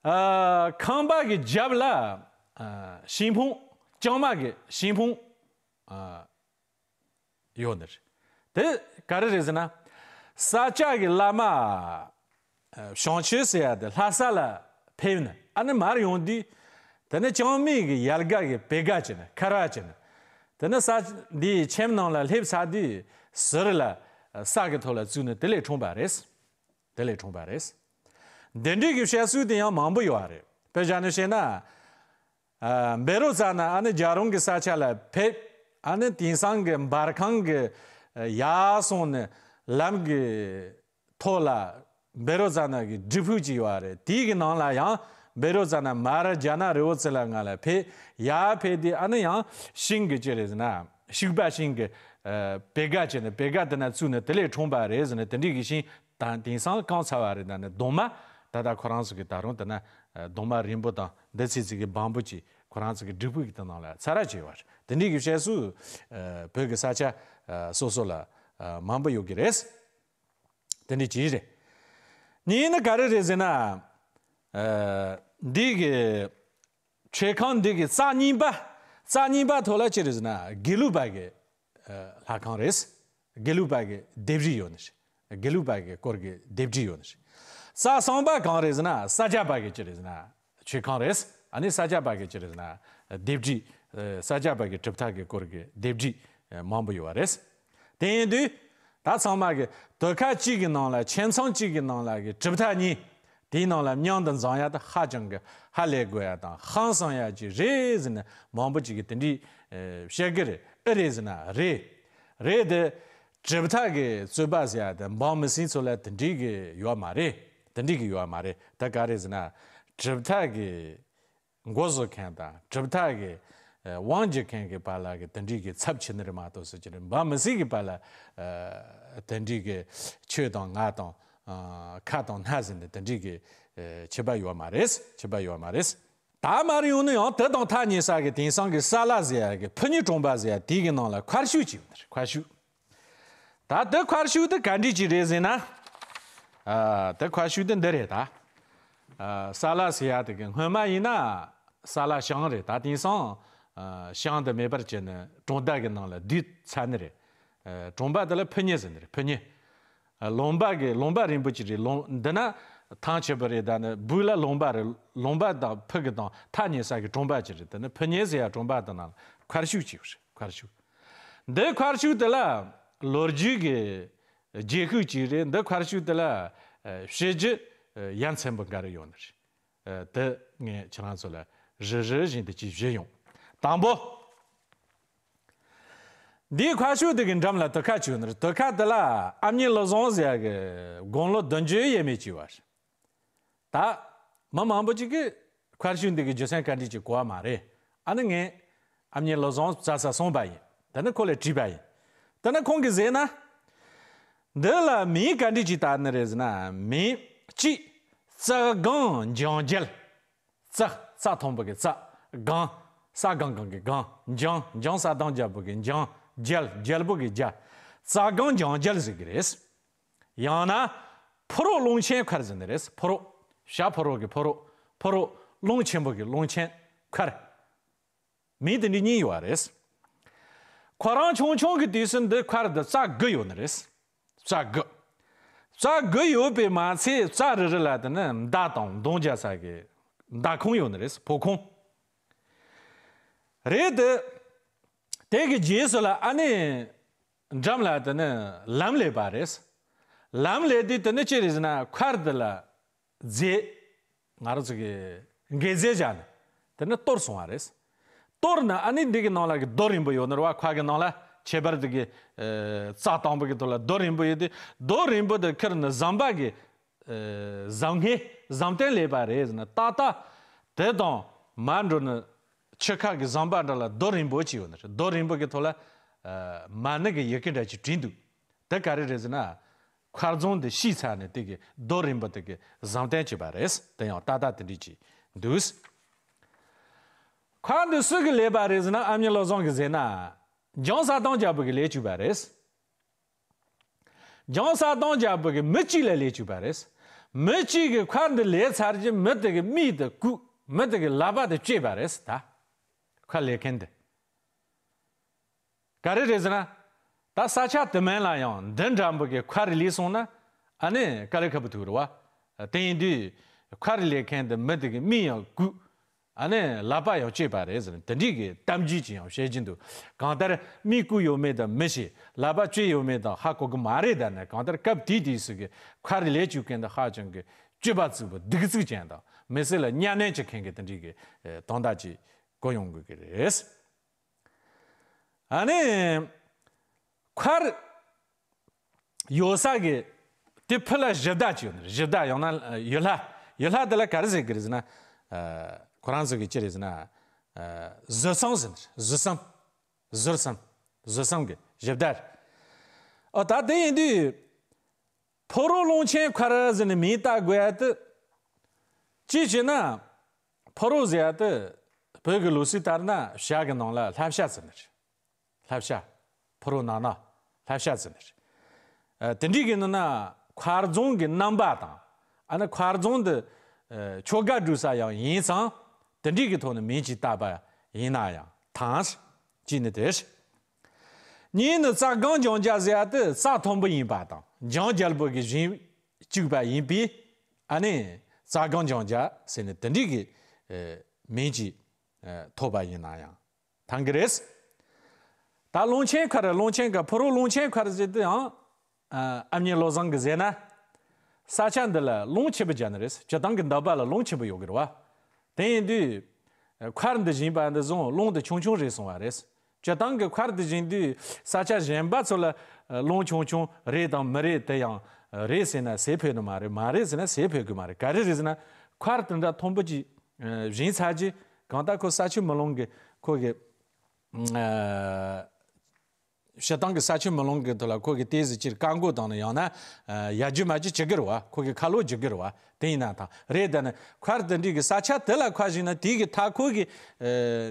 ཨ། ཁང་པ་གི་རྒྱབ་ལ་ཨ་ཤིང་ཕུང་། ལྕང་མ་གི་ཤིང་ཕུང་ཨ་ཡོད་ནི་རེད། དེ་ག་རེ་རེད་ཟེར་ན། ས་སྐྱ་གི་བླ་མ་བྱང་ཆུབ་ཟེར་ཡ་དེ་ལྷ་ས་ལ་ཕེབས་ནས་ཨ་ནི་མར་ཡོང་དུས། དེ་ནས་ལྕང་མའི་གི་ཡལ་ག་གི་བེ་ག་བྱས་ནས་ཁ་ར་བྱས་ནས། དེ་ནས་ས་འདིའི་ཁྱིམ་ནང་ལ་སླེབས་ཚར་དུས་ཟུར་ལ་ས་གི་ཐོག་ལ་བཙུགས་ནས་དེ་ལས་འཁྲུངས་པ་རེད། དེ་ལས་འཁྲུངས་པ་རེད། འདི་འདྲའི་གི་བཤད་སྲོལ་དེ་ཡང་མང་པོ་ཡོད་རེད། དཔེ་བཞག་ནས་བཤད་ན། ཨ། བཻ་རོ་ཙ་ན་ཨ་ནི་རྒྱལ་རོང་གི་ས་ཆ་ལ་ཕེབས། ཨ་ནི་དེང་སང་གི་འབར་ཁང་གི་ཡར་སོང་ནས་ལམ་གྱི་ཐོག་ལ་བཻ་རོ་ཙ་ན་གི་སྒྲུབ་ཕུག་ཅིག་ཡོད་རེད། དེའི་གི་ནང་ལ་ཡང་བཻ་རོ་ཙ་ན་མར་རྒྱ་ནག་རི་བོ་རྩེ་ལ་ང་ལ་ཕེབས། ཡར་ཕེབས་དུས་ཨ་ནི་ཡང་ཤིང་གི་ཅི་རེད་ཟེར་ན་ཤུག་པ་ཤིང་གི་བེ་ག་བྱས་ནས་བེ་ག་དེ་ན་བཙུགས་ནས་དེ་ལས་འཁྲུངས་པ་རེད་ཟེར་ནས་དེ་འདྲའི་གི་ཤིང་དང་དེང་སང་བཀང་ཚར་བ་རེད། ད་ནི་གདུང་མ་ད་ལྟ་ཁོ་རང་ཚོ་གི་ད་རུང་དེ་ན་ གདུང་མ་རིང་པོ་དང་འདི་ཚོའི་ཚིག་གི་བམ་པོ་ཅིག་ཁོ་རང་ཚོ་གི་སྒྲིག་པོ་གི་དེ་ནང་ལ་ཚར་ར་བྱས་པ་རེད། དེ་འདྲའི་གི་བཤད་སྲོལ་བོད་ཀྱི་ས་ཆ་སོ་སོ་ལ་མང་པོ་ཡོད་ཀྱི་རེད། དེ་འདྲའི་ཅིག་རེད། གཉིས་ནི་ག་རེ་རེད་ཟེར་ན། འདི་གི་མཆོད་ཁང་འདི་གི་རྩ་གཉིས་པ། རྩ་གཉིས་པ་ཐོག་ལ་ཅི་རེད་ཟེར་ན་དགེ་ལུགས་པ་གི་ལྷ་ཁང་རེད། དགེ་ལུགས་པ་གི་ལྡེབས་རིས་ཡོད་ནི་རེད། དགེ་ལུགས་པ་གི་སྐོར་གི་ལྡེབས་རིས་ཡོད་ནི་རེད། རྩ་གསུམ་པ་གང་རེད་ཟེར་ན་ས་སྐྱ་པ་གི་ཅི་རེད་ཟེར་ན་མཆོད་ཁང་རེད། ཨ་ནི་ས་སྐྱ་པ་གི་ཅི་རེད་ཟེར་ན་ལྡེབས་རིས། ས་སྐྱ་པ་གི་གྲུབ་མཐའ་གི་སྐོར་གི་ལྡེབས་རིས་མང་པོ་ཡོད་པ་རེད། དེ་ཡིན་དུས་ད་ཚང་མ་གི་དུད་ཁ་གཅིག་གི་ནང་ལ་ཁྱིམ་ཚང་གཅིག་གི་ནང་ལ་གི་གྲུབ་མཐའ་གཉིས། དེའི་ནང་ལ་མཉམ་དུ་འཛོམས་ཡ་དེ་ཧ་ཅང་གི་ཧ་ལས་དགོས་ཡ་དང་ཧང་སང་ཡ་ཅིག་རེད་ཟེར་ནས་མང་པོ་ཅིག་གིས་དེ་འདྲའི་བཤད་གི་རེད། ཨེ་རེད་ཟེར་ན་རེད། རེད་དེ། གྲུབ་མཐའ་གི་རྩོད་པ་ཟེར་ཡ་དེ་འབངས་མི་སེར་ཚོ་ལ་དེ་འདྲའི་གི་ཡོད་མ་རེད། དེ་འདྲའི་གི་ཡོད་མ་རེད། ད་ག་རེད་ཟེར་ན། གྲུབ་མཐའ་གི་མགོ་བཟུང་མཁན་དང་གྲུབ་མཐའ་གི་དབང་སྒྱུར་མཁན་གྱི་བར་ལ་གི་དེ་འདྲའི་གི་ཚབ་བྱེད་ནི་རེད་མ་གཏོགས་སུ་ཅི་རེད། འབངས་མི་སེར་གྱི་བར་ལ་དེ་འདྲའི་གི་ཁྱོད་དང་ང་དང་ཁ་དང་སྣ་ཟེར་ནས་དེ་འདྲའི་གི་ཁྱད་པར་ཡོད་མ་རེད། ཁྱད་པར་ཡོད་མ་རེད། ད་མར་ཡོང་ན་ཡང་དེ་དང་ཐག་ཉེ་ས་གི་དེང་སང་གི་ས་ལ་ཟེར་ཡ་གི་ཕུ་ཉི་གྲོང་པ་ཟེར་ཡ་དེའི་གི་ནང་ལ་མཁར་ཤུལ་ཅིག་ཡོད་རེད། མཁར་ཤུལ། ད་དེ་མཁར་ཤུལ་དེ་ག་འདྲ་ཅིག་རེད་ཟེར་ན། ཨ། དེ་མཁར་ཤུལ་དེ་འདི་རེད་ད། ཨ། ས་ལ་ཟེར་ཡ་དེ་གི་སྔོན་མ་ཡིན་ན་ས་ལ་ཞང་རེད། ད་དེང་སང་ཨ། ཞང་དེ་མེད་པར་བྱས་ནས་གྲོང་རྡལ་གི་ནང་ལ་བསྡུས་ཚར་ནི་རེད། ཨ། གྲོང་པ་དེ་ལ་ཕུ་ཉི་ཟེར་ནི་རེད། ཕུ་ཉི། ལུང་པ་གི་ལུང་པ་རིང་པོ་ཅིག་རེད། ལུང་འདི་ན་ཐང་ཆད་པོ་རེད། ད་ནི་སྦུག་ལ་ལུང་པ་རེད། ལུང་པ་དང་ཕུ་གི་དང་ཐག་ཉེ་ས་གི་གྲོང་པ་ཅིག་རེད། དེ་ནི་ཕུ་ཉི་ཟེར་ཡ་གྲོང་པ་དེ་ན་མཁར་ཤུལ་ཅིག་རེད། མཁར་ཤུལ། འདི་མཁར་ཤུལ་དེ་ལ་ལོ་རྒྱུས་ཀྱི་རྗེས་ཤུལ་ཅིག་རེད། འདི་མཁར་ཤུལ་དེ་ལ་བཤད་རྒྱུ་ཡ་མཚན་པོ་འགའ་རེ་ཡོད་ནི་རེད། དེ་ངས་ཁྱེད་རང་ཚོ་ལ་རེ་རེ་བཞིན་དུ་ཅིག་བཤད་ཡོང་། དང་པོ། འདིའི་མཁར་ཤུལ་དེ་གི་འགྲམ་ལ་དུད་ཁ་ཅིག་ཡོད་ནི་རེད། དུད་ཁ་དེ་ལ་ཨ་མྱེས་བློ་བཟང་ཟེར་ཡ་གི་དགུང་ལོ་བདུན་ཅུ་ཡས་མས་ཅིག་ཡོད་པ་རེད། ད་མི་མང་པོ་ཅིག་གིས་མཁར་ཤུལ་འདི་གི་རྒྱུ་མཚན་ག་འདྲ་ཅིག་གོ་བ་མ་རེད། ཨ་ནི་ངས་ཨ་མྱེས་བློ་བཟང་བཙལ་ས་སོང་པ་ཡིན། དེ་ནི་ཁོ་ལ་དྲིས་པ་ཡིན། དེ་ནི་ཁོང་གིས་ཟེར་ན། འདི་ལ་མིང་ག་འདྲ་ཅིག་བཏགས་ནི་རེད་ཟེར་ན། མིང་གཅིག་རྩྭ་སྒང་འཇང་རྒྱལ། རྩྭ། རྩྭ་མཐོན་པོ་གི་རྩྭ། སྒང་། ས་སྒང་སྒང་གི་སྒང་། འཇང་། འཇང་ས་དང་རྒྱལ་པོ་གི་འཇང་། རྒྱལ། རྒྱལ་པོ་གི་རྒྱལ། རྩྭ་སྒང་འཇང་རྒྱལ་ཟེར་གི་རེད། ཡང་ན་ཕོ་རོག་ཀློང་ཆེན་མཁར་ཟེར་ནི་རེད། ཕོ་རོག། བྱ་ཕོ་རོག་གི་ཕོ་རོག། ཕོ་རོག། ཀློང་ཆེན་པོ་གི་ཀློང་ཆེན་མཁར། མིང་དེ་འདྲ་གཉིས་ཡོད་པ་རེད། ཁོ་རང་ཆུང་ཆུང་གི་དུས་སུ་འདི་མཁར་འདི་རྩ་དགུ་ཡོད་ནི་རེད། རྩ་དགུ། རྩ་དགུ་ཡོད་པའི་མ་ཚད་རྩ་རེ་རེ་ལ་དེ་ནི་མདའ་དང་མདུང་རྒྱག་ས་གི་མདའ་ཁུང་ཡོད་ནི་རེད། ཕོ་ཁུང་རེད་དེ། དེ་གི་རྗེས་སུ་ལ་ཨ་ནི་འགྲམ་ལ་དེ་ནི་ལམ་སླེབས་པ་རེད། ལམ་སླེབས་དུས་དེ་ནི་ཅི་རེད་ཟེར་ན་མཁར་འདི་ལ་རྫས། ང་རང་ཚོ་གི་འགད་རྫས་བཞག་ནས་དེ་ནི་གཏོར་སོང་བ་རེད། གཏོར་ནས་ཨ་ནི་འདི་གི་ནང་ལ་གི་རྡོ་རིང་པོ་ཡོད་ནི་རེད་པ། མཁར་གི་ནང་ལ་ཁྱད་པར་དུ་གི་ཨ་རྩྭ་དང་པོ་གི་ཐོག་ལ་རྡོ་རིང་པོ་ཡོད་དེ། རྡོ་རིང་པོ་དེ་ཁུར་ནས་ཟམ་པ་གི་ཨ་ཟམ་སྔས་ཟམ་སྟོན་སླེབས་པ་རེད་ཟེར་ན། ཏག་ཏག་དེ་དང་མར་འགྲོ་ནས་ཕྱི་ཁ་གི་ཟམ་པ་འདྲ་ལ་རྡོ་རིང་པོ་ཅིག་ཡོད་ནི་རེད། རྡོ་རིང་པོ་གི་ཐོག་ལ་ཨ་མ་ཎི་གི་ཡི་གེ་འདྲ་ཅིག་བྲིས་འདུག་དེ་ག་རེ་རེད་ཟེར་ན། མཁར་རྫོང་འདི་བཤིག་ཚར་ནས་དེ་གི་རྡོ་རིང་པོ་དེ་གི་ཟམ་སྟོན་བྱས་པ་རེད། དེ་ཡང་ཏག་ཏག་དེ་འདྲ་ཅིག་འདུག་མཁར་འདི་སུ་གིས་སླེབས་པ་རེད་ཟེར་ན། ཨ་མྱེས་བློ་བཟང་གིས་ཟེར་ན། འཇང་ས་དང་རྒྱལ་པོ་གིས་ལས་བཅུག་པ་རེད། འཇང་ས་དང་རྒྱལ་པོ་གིས་མི་གཅིག་ལ་ལས་བཅུག་པ་རེད། མི་གཅིག་གིས་མཁར་འདི་ལས་ཚར་རྗེས་མི་དེ་གི་མིག་དེ་བཀུག་མི་དེ་གི་ལག་པ་དེ་བཅད་པ་རེད། ད་མཁར་ལས་མཁན་དེ། ག་རེ་རེད་ཟེར་ན། ད་ས་ཆ་དེ་མིན་ལ་ཡང་འདི་འདྲ་པོ་གི་མཁར་ལས་སོང་ན་ཨ་ནི་དཀའ་ལས་ཁག་པོ་ཐུག་རེད་པ། དེ་ཡིན་དུས་མཁར་ལས་མཁན་དེ་མི་དེ་གི་མིག་ཡང་བཀུག་ཨ་ནི་ལག་པ་ཡང་བཅད་པ་རེད་ཟེར་ནས་དེ་འདྲའི་གི་གཏམ་རྒྱུད་ཅིག་ཡང་བཤད་ཀྱིན་འདུག་གང་ལྟར་མིག་བཀུག་ཡོད་མེད་དང་མི་ཤེས། ལག་པ་བཅད་ཡོད་མེད་དང་ཧ་གོ་གི་མ་རེད། ད་ནི་གང་ལྟར་སྐབས་དེའི་དུས་སུ་གི་མཁར་ལས་བཅུག་མཁན་དེ་ཧ་ཅང་གི་སྤྱོད་པ་རྩུབ་པོ་སྡུག་རྩུབ་ཅན་དང་མི་སེར་ལ་གཉའ་གནོན་བྱེད་མཁན་གི་དེ་འདྲའི་གི་དོན་དག་ཅིག་གོ་ཡོང་དགོས་ཀྱི་རེད། ཨ་ནི་མཁར་ཡོད་ས་གི་དེ་ཕུ་ལ་གཞི་བདག་ཅིག་ཡོད་ནི། གཞི་བདག་ཡང་ན་ཡུལ་ལྷ། ཡུལ་ལྷ་དེ་ལ་ག་རེ་ཟེར་གི་རེད་ཟེར་ན། ཁོ་རང་ཚོ་གི་ཅི་རེད་ཟེར་ན། ཟུར་གསུམ་ཟེར་ནི། ཟུར་གསུམ། ཟུར་གསུམ། ཟུར་གསུམ་གི་གཞི་བདག་རེད། ཨོ་ད་དེ་ཡིན་དུས། ཕོ་རོག་ཀློང་ཆེན་མཁར་ཟེར་ནས་མིང་བཏགས་དགོས་ཡ་དེ། གཅིག་བྱས་ན་ཕུ་རོ་ཟེར་ཡ་དེ་བོད་ཀྱི་ལུགས་སྲོལ་ལྟར་ན་བྱ་གི་ནང་ལ་ལྷ་བྱ་ཟེར་ནི་རེད། ལྷ་བྱ། ཕུ་རོ་ནང་ན་ལྷ་བྱ་ཟེར་ནི་རེད། ཨ། དེ་འདྲའི་གི་ནང་ན་མཁར་རྫོང་གི་རྣམ་པ་དང་། ཨ་ནི་མཁར་རྫོང་འདི་ཨ་ཆོ་ག་སྒྲུབ་ས་ཡང་ཡིན་ཙང་། དེ་འདྲའི་གི་ཐོག་ནས་མིང་ཅིག་བཏགས་པ་ཡིན་ན་ཡང་ཐང་། གཅིག་ནི་དེ་རེད། གཉིས་ནི་རྩྭ་སྒང་ལྗང་རྒྱ་ཟེར་ཡ་དེ་རྩྭ་མཐོན་པོ་ཡིན་པ་དང་ལྗང་རྒྱལ་པོ་གི་བཞིན་བཅུག་པ་ཡིན་པས། ཨ་ནི་རྩྭ་སྒང་ལྗང་རྒྱ་ཟེར་ནས་དེ་འདྲའི་གི་ཨ་མིང་ཅིག་ཨ་ཐོགས་པ་ཡིན་ན་ཡང་ཐང་གི་རེད། ད་ཀློང་ཆེན་མཁར། ཀློང་ཆེན་མཁར། ཕུ་རོ་ཀློང་ཆེན་མཁར་ཟེར་དུས་ཡང་། ཨ། ཨ་མྱེས་བློ་བཟང་གིས་ཟེར་ན། ས་ཆ་འདི་ལ་རླུང་ཆེན་པོ་རྒྱག་ནི་རེད། སྤྱིར་བཏང་གི་འདབ་པ་ལ་རླུང་ཆེན་པོ་ཡོད་གི་རེད་བ། དེ་ཡིན་དུས། མཁར་འདི་བཞེངས་པ་འདི་བཟུང་རླུང་འདི་ཆུང་ཆུང་རེད་གསུང་བ་རེད། སྤྱིར་བཏང་གི་མཁར་འདི་བཞེངས་དུས་ས་ཆ་གཞན་པ་ཚོ་ལ་རླུང་ཆུང་ཆུང་རེད་དང་མི་རེད། དེ་ཡང་རེད་ཟེར་ན་ཟས་ཕོད་ནི་མ་རེད། མ་རེད་ཟེར་ན་ཟས་ཕོད་གི་མ་རེད། ག་རེ་རེད་ཟེར་ན། མཁར་དེ་འདྲ་མཐོན་པོ་ཅིག་བཞེངས་ཚར་རྗེས་གང་ལྟར་ཁོ་ས་ཆུ་མི་ལང་གི་ཁོ་གི། ཨ། སྤྱིར་བཏང་གི་ས་ཆུ་མི་ལང་གི་ཐོག་ལ་ཁོ་གི་ཏོག་ཙམ་ཅིག་བཀག་འགོག་བཏང་ན་ཡང་ན་ཡར་རྒྱུག་མར་རྒྱུག་བྱེད་ཀྱི་རེད་བ། ཁོ་གི་ཁ་ལོ་རྒྱུག་གི་རེད་བ། དེ་ཡིན་ན་ཐང་རེད། ད་ནི་མཁར་དེ་འདྲའི་གི་ས་ཆ་དེ་ལ་མཁར་བཞེངས་ན་དེ་གི་མཐའ་འཁོར་གི་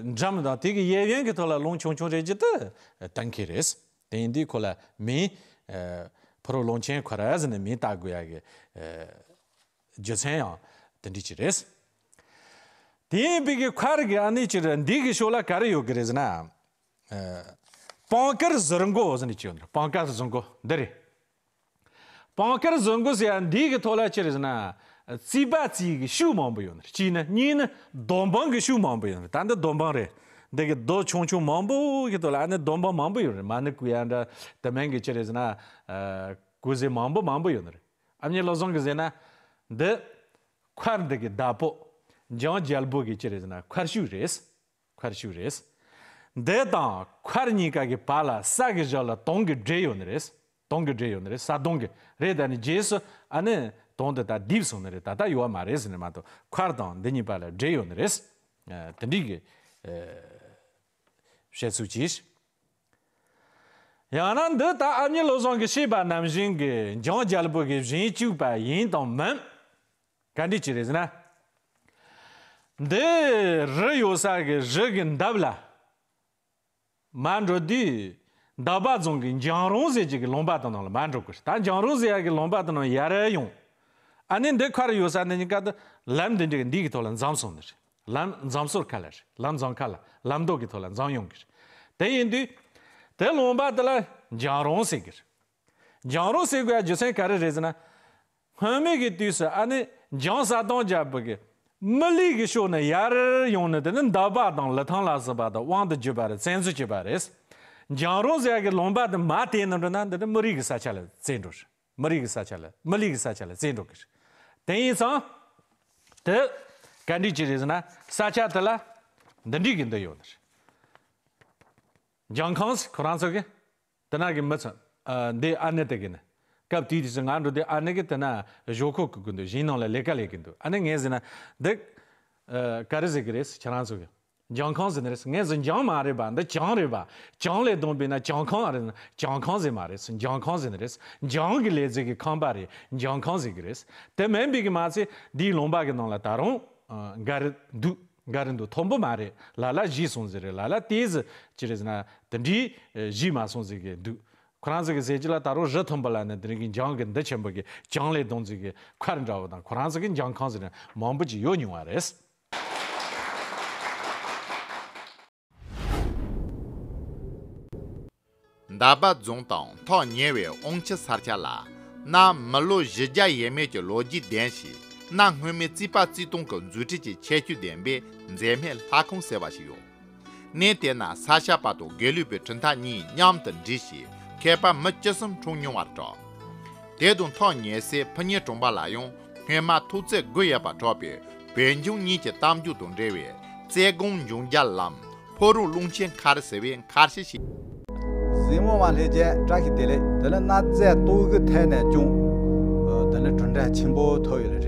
འགྲམ་དང་དེ་གི་གཡས་གཡོན་གི་ཐོག་ལ་རླུང་ཆུང་ཆུང་རེད་ཀྱི་དེ་གཏན་འཁེལ་རེད། དེ་ཡིན་དུས་ཁོ་ལ་མིང་ཕུ་རོ་ཀློང་ཆེན་མཁར་ཟེར་ནས་མིང་བཏགས་དགོས་ཡ་གི་རྒྱུ་མཚན་ཡང་དེ་འདྲ་ཅིག་རེད། དེ་ཡིན་པའི་གི་མཁར་གི་ཨ་ནི་ཅིག་རེད། འདི་གི་ཕྱོགས་ལ་ག་རེ་ཡོད་གི་རེད་ཟེར་ན། ཨ། པང་དཀར་ཟུར་མགོ་ཟེར་ནས་ཅིག་ཡོད་འདུག་པང་དཀར་ཟུར་མགོ་འདི་རེད། པང་དཀར་ཟུར་མགོ་ཟེར་ཡ་འདི་གི་ཐོག་ལ་ཅི་རེད་ཟེར་ན། རྩིག་པ་རྩིག་གི་ཤུག་མང་པོ་ཡོད་ནི་རེད། གཅིག་ནི། གཉིས་ནི་རྡོ་འབངས་གི་ཤུག་མང་པོ་ཡོད་ནི་རེད། ད་འདི་རྡོ་འབངས་རེད། འདི་གི་རྡོ་ཆུང་ཆུང་མང་པོ་གི་ཐོག་ལ་ཨ་ནི་རྡོ་འབངས་མང་པོ་ཡོད་རེད། མ་ཎི་བརྐོ་ཡ་འདྲ་དེ་མིན་གི་ཅི་རེད་ཟེར་ན། ཨ། བརྐོ་ཟས་མང་པོ་མང་པོ་ཡོད་ནི་རེད། ཨ་མྱེས་བློ་བཟང་གིས་ཟེར་ན། འདི་མཁར་འདི་གི་བདག་པོ་འཇང་རྒྱལ་པོ་གི་ཅི་རེད་ཟེར་ན་མཁར་ཤུལ་རེད། མཁར་ཤུལ་རེད། འདི་དང་མཁར་གཉིས་ཀ་གི་བར་ལ་ས་གི་བཞི་ལ་དོང་གི་སྦྲེལ་ཡོད་ནི་རེད། དོང་གི་སྦྲེལ་ཡོད་ནི་རེད། ས་དོང་གི་རེད། ད་ནི་རྗེས་སུ་ཨ་ནི་དོང་འདི་ད་རྡིབ་སོང་ནི་རེད། ད་ལྟ་ཡོད་བ་མ་རེད་ཟེར་ནི་མ་གཏོགས་མཁར་དང་འདི་གཉིས་བར་ལ་སྦྲེལ་ཡོད་ནི་རེད། ཨ། དེ་འདྲའི་གི་ཨ་བཤད་ཚུལ་གྱིས། ཡང་ན་འདི་ད་ཨ་མྱེས་བློ་བཟང་གིས་བཤད་པ་ནང་བཞིན་གྱི་འཇང་རྒྱལ་པོ་གིས་བཞེངས་བཅུག་པ་ཡིན་དང་མིན། ག་འདྲ་ཅིག་རེད་ཟེར་ན། འདི་རི་ཡོད་ས་གི་རི་གི་འདབས་ལ་མར་འགྲོ་དུས། འདབ་པ་རྫོང་གི་འཇང་རོང་ཟེར་གྱི་གི་ལུང་པ་དེ་ནང་ལ་མར་འགྲོ་དགོས་རེད། ད་འཇང་རོང་ཟེར་ཡ་གི་ལུང་པ་དེ་ནང་ཡར་ཡོང་། ཨ་ནི་འདི་མཁར་ཡོད་ས་འདི་གཉིས་ཀ་དེ་ལམ་འདི་འདྲ་གི་འདི་གི་ཐོག་ལ་འཛོམས་སོང་ནི་རེད། ལམ་འཛོམས་ཟུར་ཁ་ལ་རེད། ལམ་འཛོམས་ཁ་ལ། ལམ་མདོ་གི་ཐོག་ལ་འཛོམས་ཡོང་གི་རེད། དེ་ཡིན་དུས། དེ་ལུང་པ་དེ་ལ་འཇང་རོང་ཟེར་གི་རེད། འཇང་རོང་ཟེར་དགོས་ཡ་རྒྱུ་མཚན་ག་རེ་རེད་ཟེར་ན། སྔོན་མའི་གི་དུས་སུ་ཨ་ནི་འཇང་ས་དོང་རྒྱལ་པོ་གི་མི་ལུས་ཀྱི་ཕྱོགས་ནས་ཡར་ཡོང་ནས། དེ་ནི་འདབ་པ་དང་ལི་ཐང་ལ་སོགས་པ་དང་དབང་དུ་གྱུར་པ་རེད། བཙན་འཛུལ་བྱས་པ་རེད། འཇང་རོང་ཟེར་ཡ་གི་ལུང་པ་དེ་མར་དེད་ནས་འགྲོ་ན་འདི་ནི་མི་རིགས་ཀྱི་ས་ཆ་ལ་བཙན་འགྲོ་རེད། མི་རིགས་ཀྱི་ས་ཆ་ལ། མི་ལུས་ཀྱི་ས་ཆ་ལ་བཙན་འགྲོ་གི་རེད། དེ་ཡིན་ཙང་། དེ་ག་འདྲ་ཅིག་རེད་ཟེར་ན། ས་ཆ་དེ་ལ་འདི་འདྲ་གི་འདི་ཡོད་ནི་རེད། འཇང་ཁང་ཟེར་ཁོ་རང་ཚོ་གི། དེ་ན་གི་མི་ཚོ། ཨ། འདི་ཨ་ནེ་དེ་གི་ནི། སྐབས་དེའི་དུས་སུ་ང་འགྲོ་དུས་ཨ་ནེ་གི་དེ་ན་ཞོགས་ཁོག་གི་གི་འདུག་ཞིང་ནང་ལ་ལས་ཀ་ལས་གི་འདུག་ཨ་ནེ་ངས་ཟེར་ན། འདི་ཨ་ག་རེ་ཟེར་གི་རེད་ཁྱེད་རང་ཚོ་གི། འཇང་ཁང་ཟེར་ནི་རེད། ངས་ཟེར་འཇང་མ་རེད་པ། འདི་གྱང་རེད་པ། གྱང་ལས་བརྡུངས་པས་ན་གྱང་ཁང་རེད། གྱང་ཁང་ཟེར་མ་རེད། འཇང་ཁང་ཟེར་ནི་རེད། འཇང་གི་ལས་རྫས་ཀྱི་ཁང་པ་རེད། འཇང་ཁང་ཟེར་གི་རེད། དེ་མིན་པའི་གི་མ་ཚད་འདིའི་ལུང་པ་གི་ནང་ལ་ད་རུང་ཨ་འགའ་རེ་འདུག་འགའ་རེ་འདུག་མཐོན་པོ་མ་རེད། ལ་ལ་བཞི་སོང་ཟེར་རེད། ལ་ལ་ཏོག་ཙམ་ཅི་རེད་ཟེར་ན་དེ་འདྲའི་བཞི་མ་སོང་ཟེར་གི་འདུག་ཁོ་རང་ཚོ་གི་ཟེར་གྱི་ལ་ད་རུང་རི་མཐོན་པོ་ལ་ནི་དེ་རིང་གི་འཇང་གི་འདི་ཆེན་པོ་གི་གྱང་ལས་བརྡུངས་ཟེར་གི་མཁར་འདྲ་བོ་དང་ཁོ་རང་ཚོ་གི་འཇང་ཁང་ཟེར་ནས་མང་པོ་ཅིག་ཡོད་མྱོང་བ་རེད། འདབ་པ་རྫོང་དང་ཐག་ཉེ་བའི་དབང་ཆུ་ས་ཆ་ལ། གནའ་མི་ལོ་བཞི་བརྒྱ་ཡས་མས་ཀྱི་ལོ་རྒྱུས་ལྡན་ཞིང་། གནའ་སྔོན་མའི་རྩིག་པ་རྩིག་སྟོང་གི་མཛུབ་ཁྲིད་ཀྱི་ཁྱད་ཆོས་ལྡན་པའི་མཛེས་སྨན་ལྷ་ཁང་ཟེར་བ་ཞིག་ཡོད། གནས་དེ་ན་ས་སྐྱ་པ་དང་དགེ་ལུགས་པའི་གྲུབ་མཐའ་གཉིས་མཉམ་དུ་འདྲེས་ཤིང་། མཁས་པ་མི་བཅུ་གསུམ་འཁྲུངས་མྱོང་བར་གྲགས། དེ་དང་ཐག་ཉེ་སའི་ཕུ་ཉེ་གྲོང་པ་ལ་ཡང་སྔོན་མ་ཐོག་བརྩེགས་དགུ་ཡོད་པ་གྲགས་པས། བོད་འཇང་གཉིས་ཀྱི་གཏམ་རྒྱུད་དང་འབྲེལ་བའི་རྩེ་སྒང་འཇང་རྒྱལ་ལམ། ཕོ་རུ་རླུང་ཆེན་མཁར་ཟེར་བའི་མཁར་ཤུལ་ཞིག་གཟིགས་མོ་བ་ལྷན་རྒྱས་བཀྲ་ཤིས་བདེ་ལེགས། དེ་ནི་གནའ་རྫས་རྟོག་གི་ཐད་ནས་ཀྱང་དེ་ནི་གྲུབ་འབྲས་ཆེན་པོ་ཐོབ་ཡོད་རེད།